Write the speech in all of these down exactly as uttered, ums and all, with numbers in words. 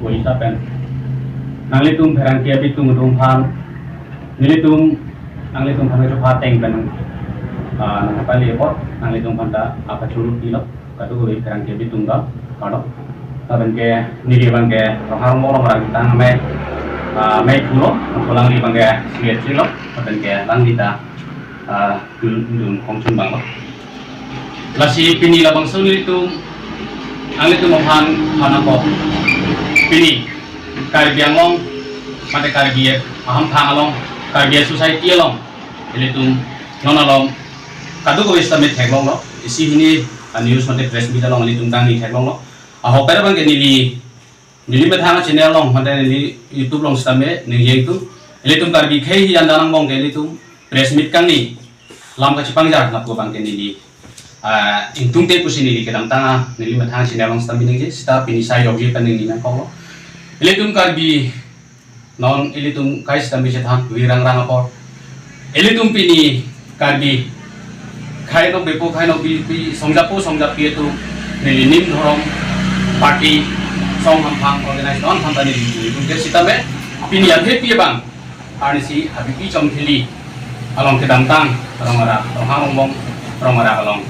Boisa pen nanglitum pherangke abitung atum aphan, nelitum nanglitum aphan kachopha ateng pen, ah, nangpali apot nanglitum aphan ta apachuru pilo, kadokave pherangke abitung ta, kado. Lapen ke neli abang ke Ronghang Rongbong Rong Arang Jutang Amei, ah, amei pulo, pulang li abang ke siet silo, lapen ke alangli ta, ah, dun, dun kongchun abang lo. Lasi pini labangso nelitum, nanglitum aphan phan ako. Pini Karbi Anglong, mate Karbi ahamphang along, Karbi society along, ilitum non along kadokave sitame theklonglo. Isi hini a-news mate press meet along ilitum kangni theklonglo. Ahokpet abang ke neli, neli methang channel along mate neli YouTube along sitame ningje itum, ilitum Karbi khei hi anda nangbong ke ilitum press meet kangni lam kachepangjar lapu abang ke neli, ah, ingtungte pusi neli kedamtang, ah, neli methang channel along sitame ningje, seta pini sai jokji pen neli nangkoklo. Ilitum Karbi non ilitum kai sitame chethan, virang rang apor. Ilitum pini Karbi, khai nok bepo, khai nok bipi, songjapo songjapi atum, neli nim dhorom, party, song hamphang, organize non hamphang ta neli itum ke sitame pini athepi abang arnisi Habipi Chomthili along kedamtang Rong Arap, Ronghang Rongbong Rong Arap along,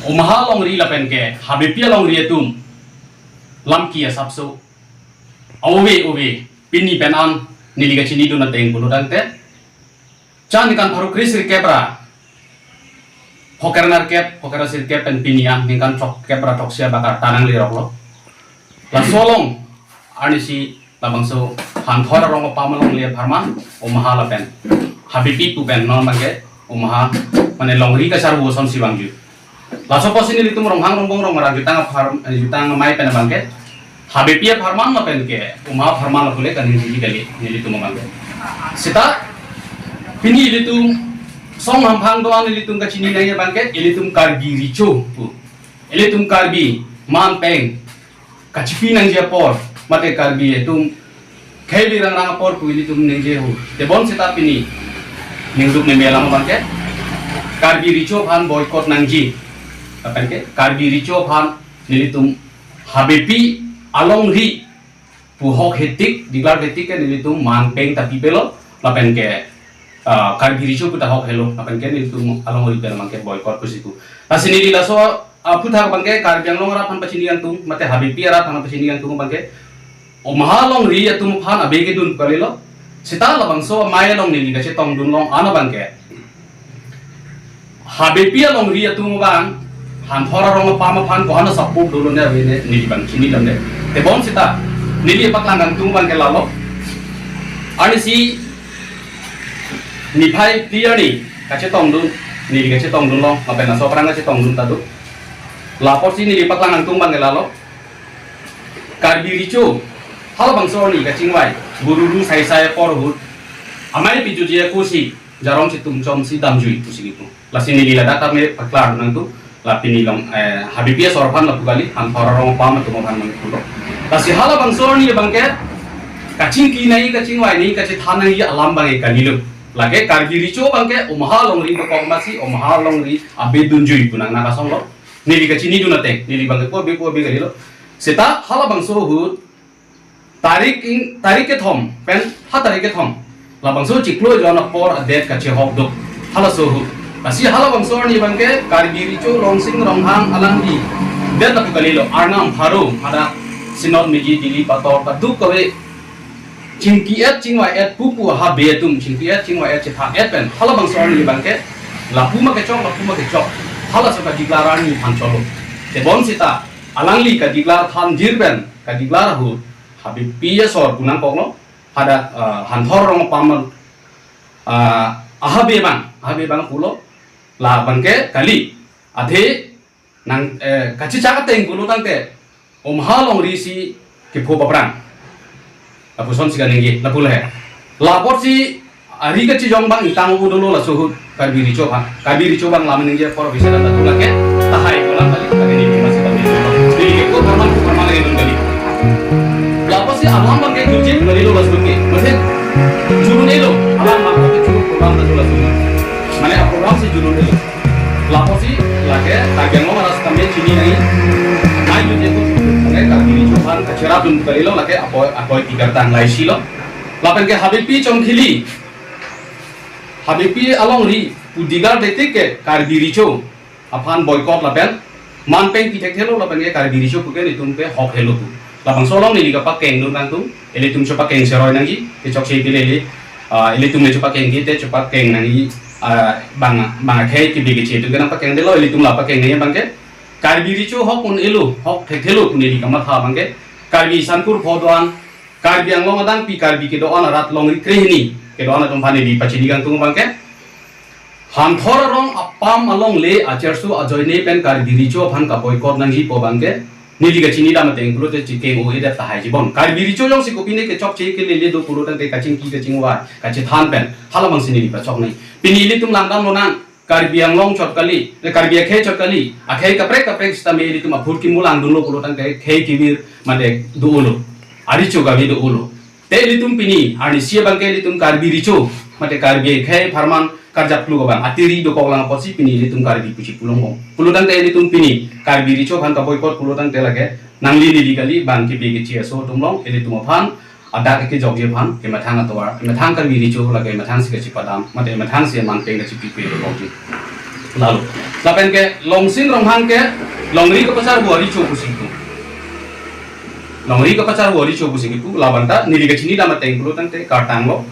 Omaha alongri lapen ke Habipi alongri atum lamki asapso ove ove pini pen an neli kachinidun ateng pulo tangte, cha ningkan pharo kre sirkep ra phoker nerkep, phoker sirkep pen pini an ningkan throkkep ra throksi abakar ta nangleroklo. Laso along arnisi labangso Hanthor arong apam alongri apharman Omaha lapen Habipi pu pen non abang ke Omaha, mane longri kacharvo asonsi vangju. Laso apotsi nelitum Ronghang Rongbong Rong Arang Jutang aphar, eh, Jutang Amei pen abang ke Habipi apharman lapen ke Omaha apharman lapu le kaningjeji kali nelitum abang ke. Seta pini ilitum song hamphang do-an ilitum kachini nangji abang ke ilitum Karbi Recho pu, ilitum Karbi man peng kachipi nangji apor, mate Karbi atum khei virang rang apor pu ilitum ningje ho. Tebon seta pini ningduk neme alam abang ke Karbi Recho aphan boycott nangji, lapen ke Karbi Recho aphan nelitum Habipi alongri pu hok hetik, declare hetik ke nelitum man peng ta pipelo, lapen ke, ah, Karbi Recho pu ta hok helo, lapen ke nelitum alongri pen abang ke boycott pusi pu. Lasi neli laso, ah, aphuthak abang ke Karbi Anglong arat aphan pachini kangtung, mate Habipi arat aphan pachini kangtung abang ke, Omaha alongri atum aphan abe kedun kalilo. Seta labangso amei along neli kachetongdun long an abang ke, Habipi alongri atum abang Hanthor arong apam aphan ko-an a-support dolo ne ave ne neli abang chinidamde. Tebon seta neli paklang kangtung abang ke lalo. Arnisi niphai phli arni kachetongdun, neli kachetongdun long, lapen laso aphrang kachetongdun ta do. La apotsi neli paklang kangtung abang ke lalo. Karbi Recho halabangso arni kachingvai, buru ru sai sai apor ahut, amei pijutji akosi jarong chitum chomsi damjui pusi kipu. Lasi neli ladak tame paklar nangtu, la pini along, eh, Habipi asor aphan lapu kali, Hanthor arong apam atum aphan nangpulo. Lasi halabangso arni abang ke kachingki nangji, kachingvai nangji, kachethan nangji alam abang ke kalilo. Lake Karbi Recho abang ke Omaha alongri dokok masi, Omaha alongri abe dunjui pu nang nang kasonglo. Neli kachinidun ateng, neli abang ke ko abe ko abe kalilo. Seta halabangso ahut tarik ing, tarik kethom pen ha tarik kethom labangso chiklo jon apor a-date kachehok do. Halaso ahut. Lasi halabangso arni abang ke Karbi Recho Longsing Ronghang alangli date lapu kalilo, arnam pharo hadak Synod meji Delhi pator kadokave chingki-et chingvai-et pupu habe atum chingki-et chingvai-et chethak-et pen halabangso arni abang ke lapu ma kechok, lapu ma kechok, halaso kadeclare arni aphan cholo. Tebon seta alangli kadeclare thanjir pen kadeclare ahut Habipi asor pu nangkoklo, hadak, ah, Hanthor arong apam, ah, ahabe abang, ahabe abang pulo, la abang ke kali, athe nang, eh, kachechak ateng pulo tangte Omaha alongri si kepho paprang. Lapusonsi kaningje, lapu le. La apotsi ari kachijong abang ingtang u dolo laso ahut Karbi Recho aphan. Karbi Recho abang lam ningje apor bisa data tu lake tahai kolang kali, lake neli masi kami dolo. Neli ke ko pharman, ko pharman lake dun kali. La apotsi alam abang ke jujit kalilo laso ke. Masi jurun elo, alam abang ke jurun program ta dolo laso. Mane a-program si jurun elo. La apotsi lake Karbi Anglong arat kami chini nangji. Mai jujit tu, mane Karbi Recho aphan Kacherap dun kalilo lake apoi apoi tigar tang laisi lo. Lapen ke Habipi Chongkhili, Habipi alongri pu digar detik ke Karbi Recho aphan boycott lapen manpeng pi thekthelo lapen ke Karbi Recho pu ke nelitum ke hok helo pu. Labangso along neli kapakeng dun kangtung, ilitum chepakeng seroi nangji, kechokche ke lele, ah, ilitum le chepakeng ke te chepakeng nangji, ah, bang bang akhei kebi keche atum ke nangpakengdetlo, ilitum la pakeng nangji abang ke Karbi Recho hok un-elo, hok thekthelo pu neli kamatha abang ke Karbi Sankur pho do-an, Karbi Anglong adang pi Karbi kedo-an arat longri krehini kedo-an atum aphan neli pachini kangtung abang ke Hanthor arong apam alongle acherso ajoine pen Karbi Recho aphan kaboycott nangji pu abang ke neli kachini dam ateng pulote chikeng o-edet tahai jibon. Karbi Recho jongsi kopine kechokche ke lele do pulo tangte kachingki kachingvai kachethan pen hala abangsi neli pachok nangji. Pini ilitum langdam lonang, Karbi Anglong chot kali, eh, Karbi akhei chot kali, akhei kaprek kaprek sitame ilitum aphurkimo langdunlo pulo tangte khei kevir mate do-olo. Arecho kave do-olo. Te ilitum pini, arnisi abang ke ilitum Karbi Recho, mate Karbi akhei apharman karjapklu abang, atiri dokok lang apotsi pini ilitum Karbi pusi pulongbom. Pulo tangte ilitum pini, Karbi Recho aphan kaboycott pulo tangte lake, nangli neli kali, bang kebi keche aso atum along, ilitum aphan, adak kejokji aphan, kemethang atovar, kemethang Karbi Recho lake, kemethangsi kachepadam, mate kemethangsi manpeng kachepipe dokokji. Lalu, lapen ke, Longsing Ronghang ke, longri kapacharvo arecho pusi pu. Longri kapacharvo arecho pusi kipu, labang ta, neli kachini dam ateng pulo tangte, kartanglo.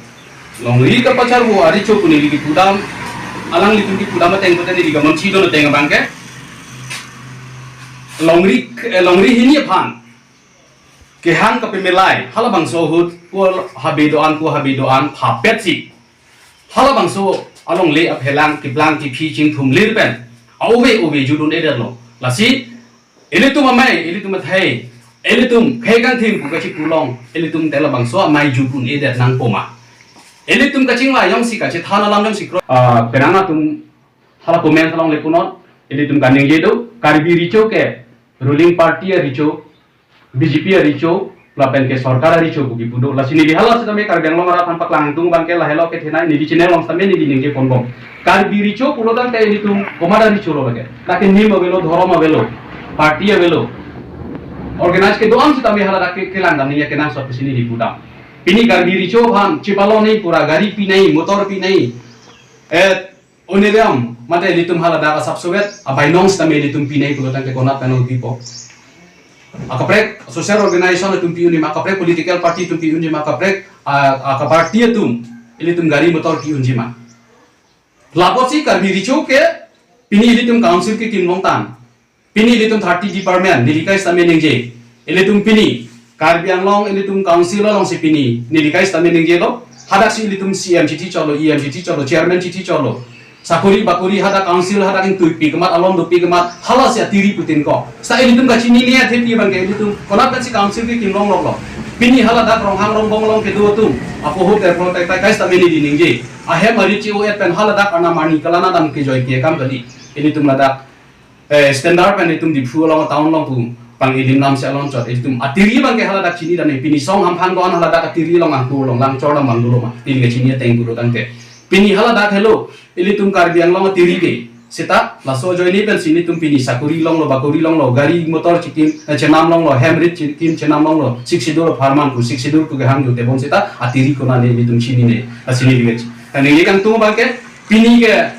Longri kapacharvo arecho pu neli kipudam, alanglitum kipudam ateng pulote neli kamonchi dun ateng abang ke. Longri, eh, longri hini aphan kehang kapemelai, halabangso ahut, ko habe do-an, ko habe do-an, phapetsi. Halabangso alongle aphelang, keplang, kephi, chingthum lir pen. Ove, ove, judun-edetlo. Lasi, ilitum amei, ilitum athai, ilitum khei kangthim pu kachipu along, ilitum te labangso amei judun-edet nangpo ma. Ilitum kachingvai jongsi kachethan alam jongsi kro-, ah, penang atum hala comment along lepunot, ilitum kaningje do, Karbi Recho ke ruling party arecho, B J P arecho, lapen ke sorkar arecho pu kipu do. Lasi neli hala sitame Karbi Anglong arat aphan paklang tung abang ke lahelo kethenei neli channel along sitame neli ningje ponbom. Karbi Recho pulo tangte ilitum komat arecho lo lake. Lake nim avelo, dhorom avelo, party avelo. Organize kedo-an sitame haladak ke, kelang dam ningje kenangsot pusi neli pudam. Pini Karbi Recho aphan chipalone pura gari pinei, motor pinei. Eh, Onedam, mate ilitum haladak asap sowet, abainong sitame ilitum pinei pulo tangte konat pen pipo. Akaprek social organization atum pi-unji ma, akaprek political party atum pi-unji ma, akaprek, ah, akaparty atum ilitum gari motor pi-unji ma. Lapotsi Karbi Recho ke pini ilitum council kekim longtang. Pini ilitum thirty department, neli kai sitame ningje. Ilitum pini, Karbi Anglong ilitum council alongsi pini, neli kai sitame ningjelo. Hadaksi ilitum C M chithi cholo, E M chithi cholo, chairman chithi cholo. Sakori bakori hadak council hadak ingtuipi kemat, alon dopi kemat, halasi atiri putin ko. Sa ilitum kachinine athepi abang ke ilitum, konat pensi council kekim longloklo. Pini haladak Ronghang Rongbong along kedo atum, apo ho terpol tai tai kai sitame neli ningje. Ahem arit chi-o-et pen haladak arnam arni kalang dam kejoi ke kam kali. Ilitum ladak eh, standard pen itum Diphu along town along pu pang-ilim lamsi along chot itum atiri abang ke haladak chini dam ne pini song hamphang do-an haladak atiri along angku along lang chor dam bang dolo ma pini ke chini ateng dolo tangte pini haladak helo ilitum Karbi Anglong atiri ke seta laso ajoine pensi ilitum pini sakori longlo bakori longlo gari motor chikim, eh, chenam longlo hem rit chikim chenam longlo sixth schedule apharman pu sixth schedule pu kehang jute bom seta atiri konane ilitum chinine asini dike. Kani ye kangtung abang ke pini ke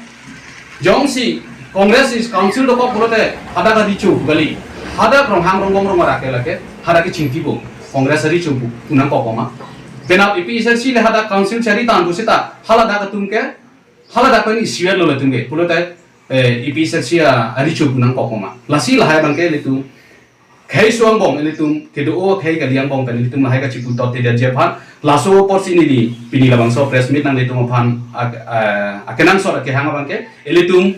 jongsi Congress is council dokok pulote hadak arecho kali. Hadak Ronghang Rongbong Rongara ke lake hadak ke chingki bo Congress arecho pu nangkok ma. Penap A P H L C le hadak council chari tangtu seta haladak atum ke haladak pen isiwer lo latum ke pulote, eh, A P H L C a arecho pu nangkok ma. Lasi lahai abang ke ilitum khei suang bong ilitum kedo o khei kaliang bong pen ilitum lahai kachipu tot tidak jephan laso apotsi neli pini labangso press meet nanglitum aphan ak-, eh, akenangsot akehang abang ke ilitum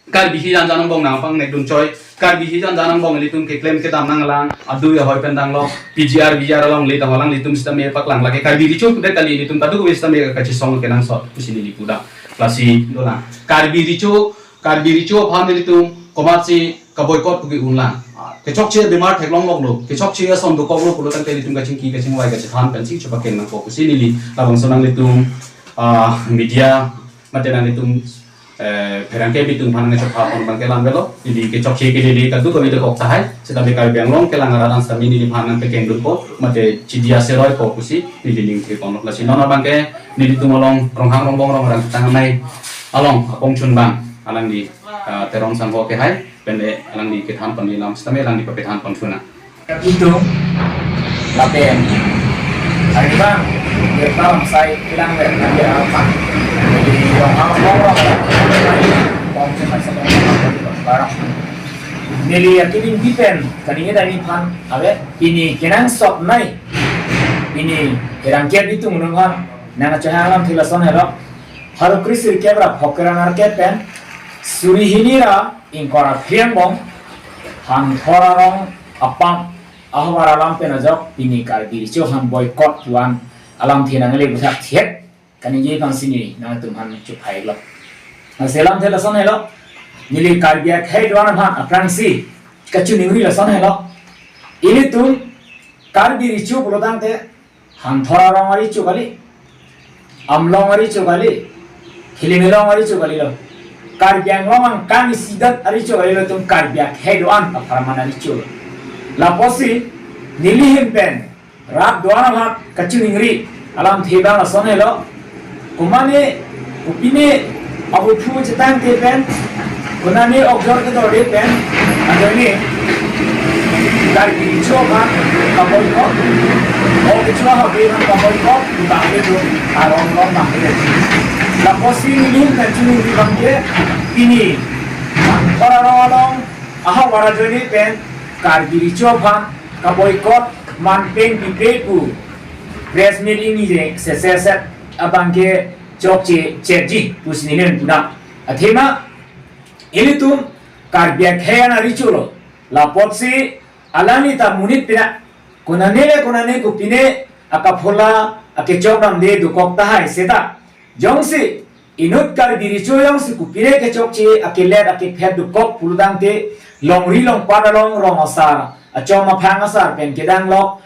Karbi hijan jan angbong nangpang nek dun choi Karbi hijan jan angbong ilitum keklem kedam nanglang adui ahoi pen danglo P G R V G R along le tanglang ilitum sitame paklang lake Karbi Recho kudet kali ilitum kadokave sitame kachisong kenangsot pusi neli pudam. Lasi dolang Karbi Recho Karbi Recho aphan ilitum komatsi kaboycott puke unlang. Kechokche bemar theklongloklo, kechokche ason dokoklo pulo tangte ilitum kachingki kachingvai kachethan pensi chepakeng nangkok pusi neli labangso nanglitum, ah, media mate nanglitum eh, pherangke bitung aphan nangchepha pon abangke lam avelo, neli kechokche ke neli kadokave dokok tahai, seta Karbi Anglong kelang arat an sitame neliphan nangpekengdunpo, mate chidi aseroi po pusi neli ningje ponlo. Lasi non abangke nelitum along Ronghang Rongbong Rongrang Ketang Amei along apongchun abang alangli, ah, Teron Sangho kehai pen le alangli kethan ponji alam sitame alangli papethan pon thunang. Itum lapen hari bang, dia talam sai ilang ber nanti apa? Jadi orang orang orang orang cuma sebenarnya barang. Neli yakin di pen, kali ini dari pan, abe, pini kenangsot nai, pini kerang kia bitung nung han, nang acho alam thila son helo, haru kri sirkep ra phok ra narkep pen, suri hini ra ingkoi ra phli angbong, Hangthor arong apam, ahavar alam pen ajok, pini Karbi Recho aphan boycott pu-an alamthe nangle buthak thiet, kaningje abang si neli nangtum aphan chuphailo. Lasi alamthe lason helo, neli Karbi akhei do-an aphan aphrangsi kachiningri lason helo. Ilitum Karbi Recho pulotangte, Hangthor arong arecho kali, Amlong arecho kali, Khilimelong arecho kalilo. Karbi Anglong angkang isidet arecho kalilo, itum Karbi akhei do-an apharman arecho. Lapusi neli ahin pen rat do-an aphan kachiningri alamthe abang lason helo. Komatne, kopine abu phu chetangte pen, konane okjor kedorde pen, ajoine Karbi Recho aphan kaboycott, ok kecho habe aphan kaboycott, bangke do arong along bangke. Lapusi neli ahin pen chiningri abangke, pini Hangthor arong along ahavar ajoine pen Karbi Recho aphan kaboycott, man peng pipe pu press meet ingnije se se se abangke chokche chetji pusi neli ahin pen puna. Athema ilitum Karbi akhei an arecho lo. Lapusi alangli ta monit pina, konane le konane kopine akaphola akechok damde dokok tahai seta, jongsi inut Karbi Recho jongsi kopine kechokche akelet akephet dokok pulotangte, longri longpat along rong asar, achom aphang asar pen kedang lok,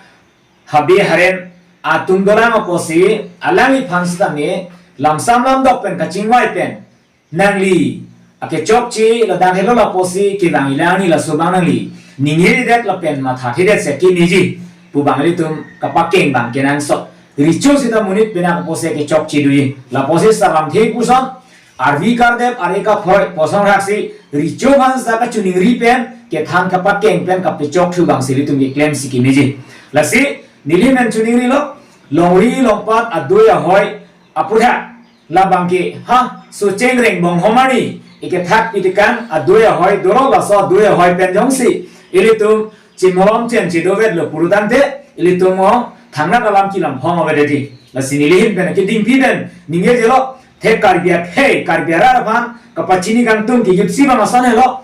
habe haren atum dolang apotsi alangliphan sitame lamsam lamdok pen kachingvai pen, nangli akechokche ladak helo lapusi kevang ilang ni laso abang nangli ningjedet lapen mathathedet si akemeji pu abang ilitum kapakeng abang kenangsot. Recho sita monit pina apotsi kechokche doji. Lapusi salam thek puson, arvi kardep, are kaphoi, poson raksi, Recho aphan sa kachiningri pen, kethan kapakeng pen kapechok thu abangsi ilitum keklem si kemeji. Lasi neli ahin pen chiningrilo, longri longpat adui ahoi aputhak, labangke, ha, Socheng Rengbong Homani ikethak pitikang adui ahoi dolo, laso adui ahoi pen jongsi ilitum chimolom chen chidovetlo pulotangte, ilitum o thangnat alam kelam phong avedetji. Lasi neli ahin pen kedingpi pen ningjelo, thek Karbi akhei, Karbi arat aphan kapachini kangtung ke jutsi abang lason helo.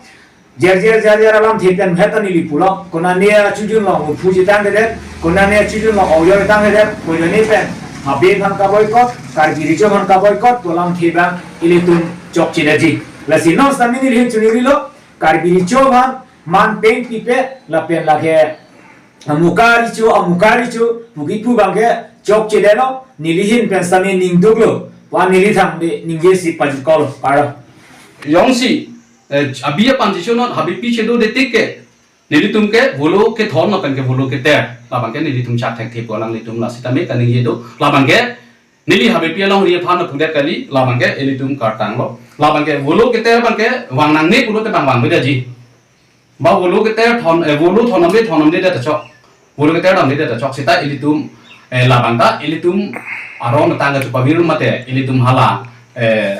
Jer jer jer jer alamthe pen heta neli pulo, konane achujun along phu chetangdedet, konane achujun along okjor tangdedet, konane pen habe aphan kaboycott, Karbi Recho aphan kaboycott pu alamthe abang ilitum chokchedetji. Lasi non sitame neli ahin chiningrilo, Karbi Recho aphan man peng pipe lapen lake amuka Recho, amuka Recho pu kipu abangke chokchedetlo, neli ahin pen sitame ningduklo, pu-an neli thangnat ningjesi pajutkoklo, paro. Jongsi, eh, abi aphan chichonot, habipi chedodetik ke, nelitum ke volo kethon lapen ke volo keter, labangke nelitum chak thekthe pu alanglitum la sitame kaningje do, labangke neli habipi alongri aphan pudet kali, labangke ilitum kartanglo, labangke volo keter abangke vang nangne pulote bang vangvedetji. Ba volo keter thon, eh, volo thon damde, thon damdedet ta chok. Volo keter damdedet ta chok seta ilitum, eh, labang ta ilitum arong tang kachupavir mate ilitum hala, eh,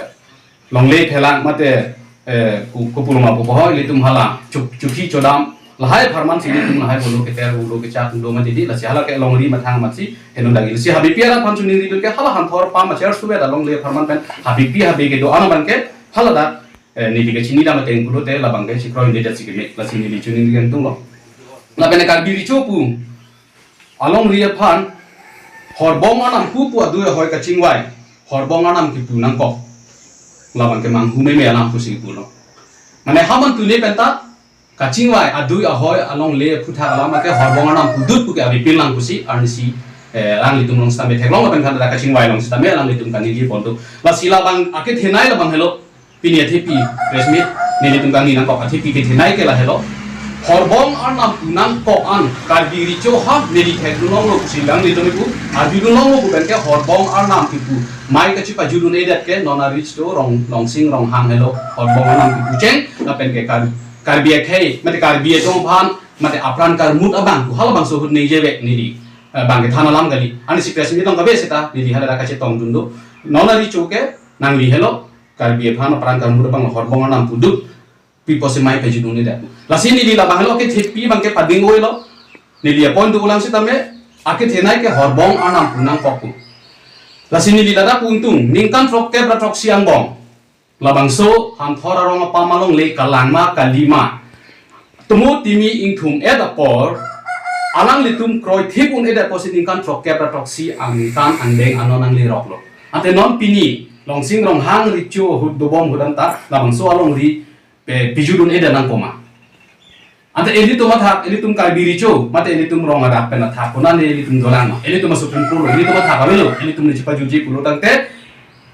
longle thelang mate, eh, ku-, kupuloma pupo ho ilitum hala chu-, chukhi chodam. Lahai apharman si ilitum lahai volo keter, volo kechak do mati di, lasi hala ke longri mathang matsi heno dagi. Lasi habipi arat aphan chiningrilo ke hala Hangthor pam acher suve da longle apharman pen habipi habe kedo-an abangke hala dak, eh, neli kachinidam ateng pulote labangke chikroidetsi keme, lasi neli chiningri kangtunglo. Lapen Karbi Recho pu alongri aphan horbong anam pupu adui ahoi kachingvai, horbong anam kipu nangkok, labangke manghu meme alam pusi pulo. Mane haman tune penta kachingvai adui ahoi alongle aphuthak alam ke horbong anam pudut puke abi pil lang pusi arnisi, eh, alanglitum along sitame theklong lapen khanda kachingvai along sitame alanglitum kaningje pontu. Lasi labang akethenei labang helo. Pini athepi press meet nelitum kangni nangkok athepi kethenei ke lahelo. Horbong arnam pu nangkok an Karbi Recho ha neli thekdun longlo pusi lang nelitum ipu arjudun longlo pu pen ke horbong arnam kipu mai kachipajudun-edet ke non a-reach to Rong, Longsing Ronghang helo, horbong arnam kipu cheng lapen ke Kar-, Karbi akhei mate Karbi achong aphan mate apran karmut abang pu halabangso ahut ningje vek neli, eh, bang kethan alam kali. Ani si press meet along kabe seta neli hala kachetongdun do. Non a-reach ke nangli helo, Karbi aphan apran karmut abang horbong arnam pu dut, pi pusi mai pajudun-edet. Lasi neli labang helo kethepi abang ke pading-oilo. Neli a-point do-olang sitame, akethenei ke horbong arnam pu nangkok pu. Lasi neli ladak pu ingtung, ningkan throkkep ra throksi angbong labangso Hanthor arong apam alongle kalang ma kali ma, tumu timi ingthum-et apor, alanglitum kroithip un-edet apotsi ningkan throkkep ra throksi aningkan angdeng ano nangleroklo. Ante non pini Longsing Ronghang Recho ahut dobom ahut anta labangso alongri pe pajudun-edet nangkok ma. Ante ilitum athak, ilitum Karbi Recho mate ilitum rong adak pen athak konane ilitum dolang ma, ilitum a-Supreme Court lo, ilitum athak avelo, ilitum neli chipajutji pulo tangte,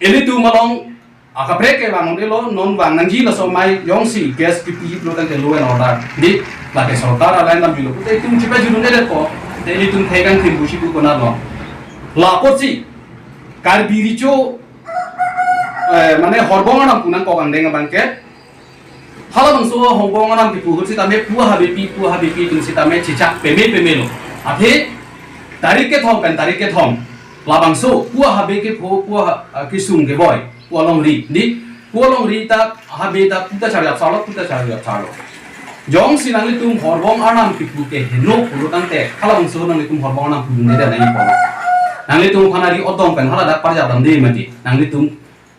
ilitum along akaprek ke vang un-elo, non vang nangji laso amei jongsi case pipi pulo tangte law and order. Di, lake sorkar a-line damjilo pute itum chipajudun-edet ko, te ilitum thekang thim busi pu konat lo. La apotsi Karbi Recho, eh, mane horbong arnam pu nangkok angdeng abang ke, halabangso horbong arnam kipu ahut sitame pu ahabepi, pu ahabepi atum sitame chechak peme peme lo. Athe tarik kethom pen tarik kethom labangso pu ahabe kepho, pu aha, ah, kesung keboi, pu alongri, di, pu alongri ta habe ta pu ta charjap salo, pu ta charjap salo. Jongsi nanglitum horbong arnam kipu ke heno pulo tangte, halabangso nanglitum horbong arnam pu dunde nangji pulo. Nanglitum aphan ari odong pen haladak parjap damde mati, nanglitum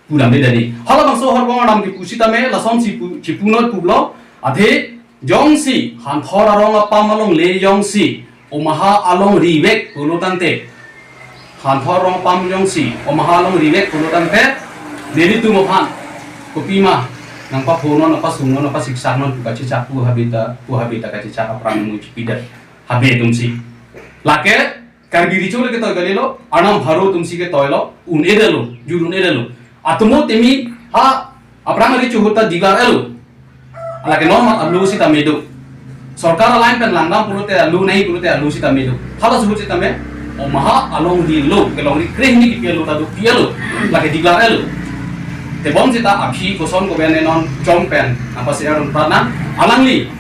pu damde dadi. Halabangso horbong arnam kipu sitame lasonsi pu, chipunoi pulo, athe jongsi Hanthor arong apam alongle jongsi Omaha alongri vek pulo tangte, Hanthor arong apam jongsi Omaha alongri vek pulo tangte, nelitum aphan kopima nangpaphonon, nangpasungnon, nangpasiksak non pu kachechak pu habe ta, pu habe ta kachechak apran mui chipidet habe atumsi. Lake Karbi Recho le ketoi kalilo, arnam pharo atumsi ketoilo, un-edetlo, judun-edetlo. Atumo timi ha aphrang ari chuhuta declare-etlo. Lake non mat a-law sitame do. Sorkar a-line pen langdam pulote a-law nai pulote a-law sitame do. Halaso ahut sitame Omaha alongri lo, kelongri krehini kipi a-law ta do pi a-law. Lake declare-etlo. Tebon sita aphi koson koben non chom pen, apa si aron prana, alangli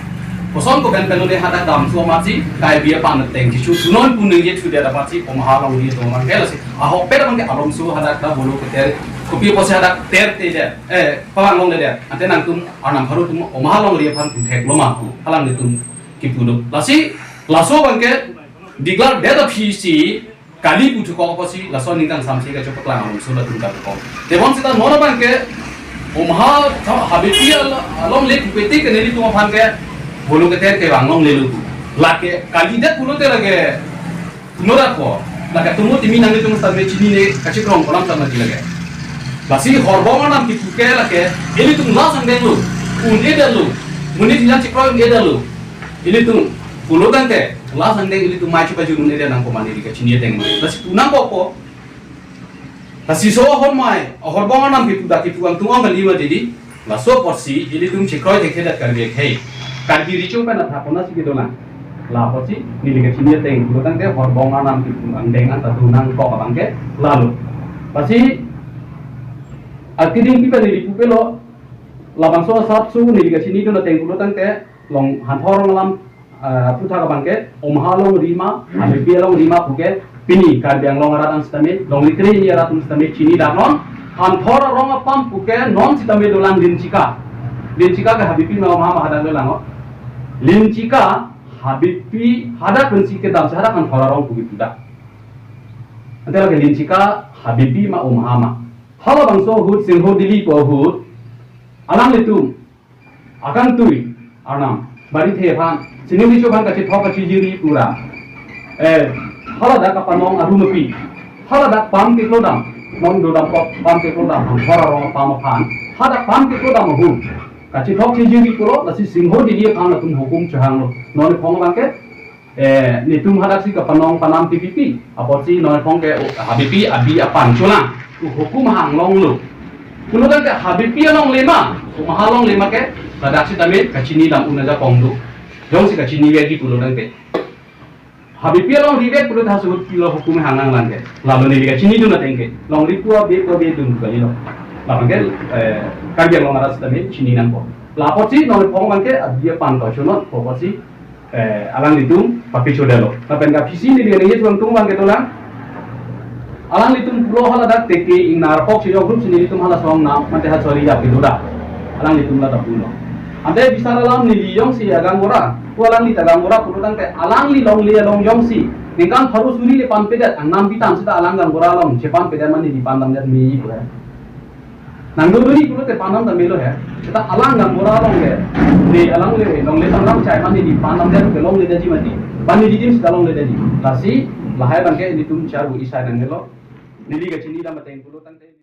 koson koben pen lo de hadak damso amatsi, Karbi aphan ateng kichu, non pu ningje chudet apotsi Omaha alongri atum abang ke lasi ahokpet abang ke alomso hadak ta bolo keter, kopi pusi hadak ter te de, eh, pavang longledet. Ante nangtum arnam pharo atum Omaha alongri aphan pu theklo ma pu, halanglitum kipu do. Lasi laso abang ke declare-det aphisi kali pu thukok apotsi laso aningkan samsi kachepaklang alomso latum kathukok. Tebon sita non abang ke Omaha tha-, habepi al-, alongle pu pete ke nelitum aphan ke bolo keter kevang longlelo pu. Lake kalidet pulote lake norak ko, lake tumu timi nanglitum sitame chinine, kachikrong kolam tama di lake. Lasi horbong arnam kipu ke lake, ilitum la sangdenglo, un-edetlo, monit hijan chikroi un-edetlo. Ilitum pulo tangte, la sangdeng ilitum mai chipajudun-edet nangkok ma neli kachini ateng ma. Lasi pu nangkok ko. Lasi so ahormai, ahorbong arnam kipu dak kipu angtung ong kali ma didi. Laso apotsi ilitum chikroi thekthedet Karbi akhei. Karbi Recho pen athak konatsi kedolang. La apotsi neli kachini ateng pulo tangte horbong arnam kipu angdeng anta do nangkok abang ke lalo. Lasi akeding pi pen neli pupelo, labangso asapso neli kachinidun ateng pulo tangte, long Hanthor arong alam, ah, aphuthak abang ke, Omaha alongri ma, habepi alongri ma pu ke, pini Karbi Anglong arat an sitame, longri krehini arat an sitame chinidak non, Hanthor arong apam pu ke non sitame dolang Linchika. Linchika ke habepi ma Omaha ma hadak dolang o. Linchika habepi hadak pensi kedam si hadak Hanthor arong pu kipudak. Ante lake Linchika habepi ma Omaha ma. Halabangso ahut Singho Dili pu ahut, alanglitum akangtui arnam, Barithe aphan, Sining Recho aphan kachethok kachijiri pura. Eh, haladak kapanong arum api. Haladak pam keklodam, non dodam kok pam keklodam, Hanthor arong apam aphan. Hadak pam keklodam ahut kachethok chijiri pulo, lasi Singho Dili aphan latum hukum chehanglo. Non iphong abang ke, eh, netum hadaksi kapanong panam T P P. Apotsi non iphong ke, oh, habepi abi apan cholang. Hukum hanglonglo. Pulo tangte Habipi alongle ma, komaha alongle ma ke, ladak sitame kachini dam un ajakong do. Jongsi kachini vekji pulo tangte, Habipi alongri vek pulo tha suhut pilo hukum hang nanglang ke. Lalo neli kachinidun ateng ke, longri pu abe pu abe dun kalilo. Labang ke, eh, Karbi Anglong arat sitame chini nangpo. La apotsi nonke phong abang ke, adia pan to chonot po apotsi, eh, alanglitum papi chodelo. Lapen ke aphisi neli ningje thulang tung abang ke dolang. Alanglitum pulo haladak teke ingnar pok si jok rup si nelitum hala song nam mate ha chori ya pido da. Alanglitum la ta pulo. Ante bisar alam neli jongsi agang ora, pu alangli ta agang ora pulo tangte alangli longle along jongsi ningkan pharo suri le panpedet, angnam pitan seta alang agang ora along chepanpedet ma neli pan damdet me pu he. Nang do duri pulote pan dam ta melo he. Seta alang agang ora along le, ne alangle longle tang lam chai ma neli pan damdet ke longledetji mati. Pan neli dim seta longledetji. Lasi lahai abang ke nelitum charu isai nangmelo. Neli kachini dam ateng pulo tangte